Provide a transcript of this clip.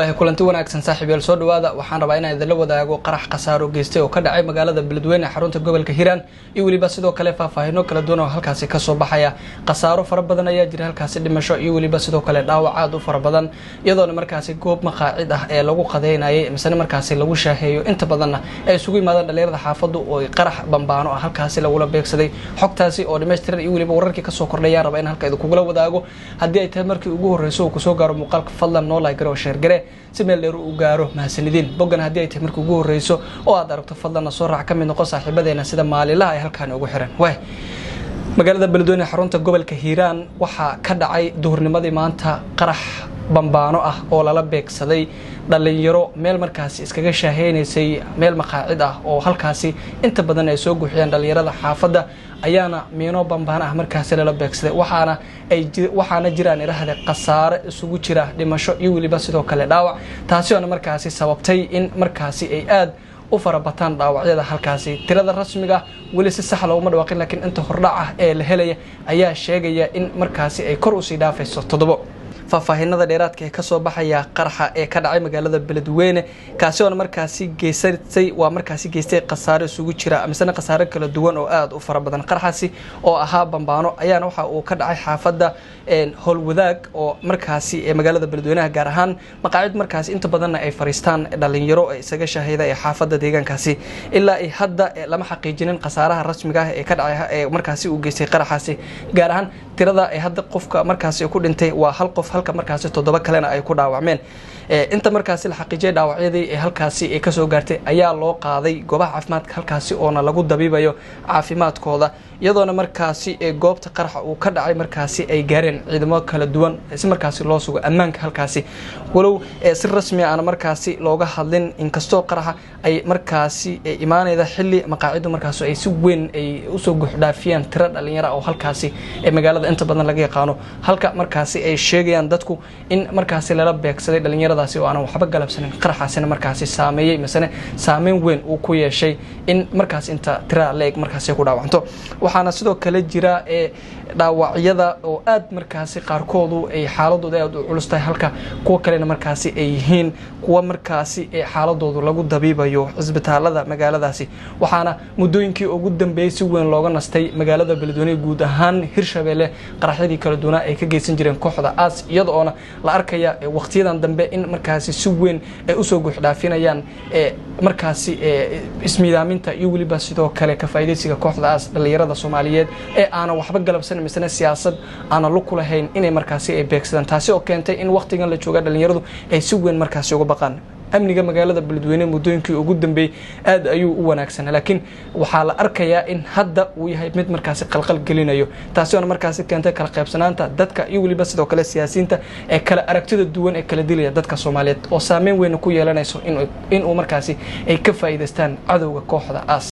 Waa kulanti wanaagsan, saaxiibayaal, soo dhawaada. Waxaan rabaa inaan idinla wadaago qarax khasaaro geystay oo ka dhacay magaalada Beledweyne, xarunta gobolka Hiiraan, iyo weliba sidoo kale faahfaahino kala duwan oo halkaasi kasoo baxaya. Khasaaro fara badan ayaa jira halkaasi, dhimasho iyo weliba sidoo kale dhaawac aad u fara badan, iyadoona markaasi goob maqaacid ah ee lagu qadeynayay misena markaasi lagu shaaheeyo, inta badanna ay isugu yimaadaan dhalinyarada xaafaddu, oo qarax bambaano ah halkaasi lagula beegsaday. Xogtaasi oo dhammaystiran iyo weliba wararkii kasoo kordhayaan rabaa in halka idinkugula wadaago. Haddii ay tahay markii ugu horreyso uu kusoo gaaro muuqaalka, fadlan noo like gare oo share gare si meel dheer u gaaro. Mahasanidiin. Boggan haddii ay tahay markii ugu horreyso oo aad aragto, fadlanna soo raac, ka mid noqo saaxiibadeena sida maalilaha ay halkaan ugu xiran. Waay, magaalada Beledweyne, xarunta gobolka Hiiraan, waxaa ka dhacay duhurnimadii maanta qarax bambaano ah oo lala beegsaday dhalinyaro meel markaasi iskaga shaaheynaysay, meel maqaacid ah oo halkaasi inta badan ay soo guuxiyaan dhalinyarada xaafadda ayaana miino bambaano ah markaasi lala beegsaday. Waxaana jiraan idhahde khasaare isugu jira dhimasho iyo weliba sidoo kale dhaawac, taasi oona markaasi sababtay in markaasi ay aad u farabataan dhaawacyada halkaasi. Tirada rasmiga weli si sax looguma dhawaaqin, laakiin inta hordhac ah ee la helaya ayaa sheegaya in markaasi ay kor usii dhaafayso 7. Faahfaahinada dheeraadka ee kasoo baxaya qaraxa ee ka dhacay magaalada Beledweyne, kaasi oona markaasi geysatay, waa markaasi geystay khasaare isugu jira misena khasaare kala duwan oo aada u fara badan. Qaraxaasi oo ahaa bambaano ayaana waxa uu ka dhacay xaafadda Howlwadaag oo markaasi ee magaalada Beledweynaha, gaar ahaan maqaacid markaasi inta badanna ay fariistaan dhalinyaro ee isaga shaahida ee xaafadda deegaankaasi. Ilaa ay hadda lama xaqiijinin khasaaraha rasmiga ah ee ka dhacay ee markaasi uu geystay qaraxaasi. Gaar ahaan tirada ay hadda qofka markaasi ku dhintay waa hal qof, halka markaasi 7 kalena ay ku dhaawacmeen. Inta markaasi la xaqiijiyay, dhaawacyadii ee halkaasi ay kasoo gaartay ayaa loo qaaday goobaha caafimaadka, halkaasi oona lagu dabiibayo caafimaadkooda, iyadoona markaasi goobta qaraxa uu ka dhacay markaasi ay gaareen ciidamo kala duwan si markaasi loo sugo ammaanka halkaasi, walow si rasmi aana markaasi looga hadlin. Inkastoo qaraxa ay markaasi imaanayda xilli maqaacidu markaasi ay si weyn ay usoo guuxdhaafiyaan tiro dhalinyara oo halkaasi ee magaalada inta badan laga yaqaano, halka markaasi ay sheegayaan dadku in markaasi lala beegsaday dhalinyaradaasi oo aanan waxba galabsanin, qaraxaasina markaasi saameeyey misene saameyn weyn uu ku yeeshay in markaas inta tira la-eg markaasi ku dhaawacanto. Waxaana sidoo kale jira ee dhaawacyada oo aad markaasi qaarkoodu ay xaaladooda aad u culus tahay, halka kuwa kalena markaasi ay yihiin kuwa markaasi xaaladoodu lagu dabiibayo cisbitaalada magaaladaasi. Waxaana muddooyinkii ugu dambeeyey si weyn looga nastay magaalada Beledweyne, guud ahaan Hirshabeelle, qaraxyadii kala duwanaa ay ka geysan jireen kooxda aas, iyada oona la arkaya waqtiyadan dambe in markaasi si weyn ay usoo guuxdhaafinayaan markaasi ismiidaaminta iyo weliba sidoo kale ka faa'iidaysiga kooxda aas dhalinyarada Soomaaliyeed ee aanan waxba galabsan misena siyaasad aanan lug ku lahayn inay markaasi ay beegsadaan, taasi oo keentay in waqtigan la jooga dhalinyaradu ay si weyn markaasi uga baqaan. Amniga magaalada Beledweyne muddooyinkii ugu dambeeyey aad ayuu u wanaagsanaa, laakiin waxaa la arkayaa in hadda uu yahay mid markaasi qalqal gelinayo, taasi oona markaasi keentay kala qaybsanaanta dadka iyo weliba sidoo kale siyaasiyiinta ee kala aragtida duwan ee kala dilaya dadka Soomaaliyeed, oo saameyn weyn ku yeelanayso inuu markaasi ay ka faa'iidaystaan cadowga kooxda aas.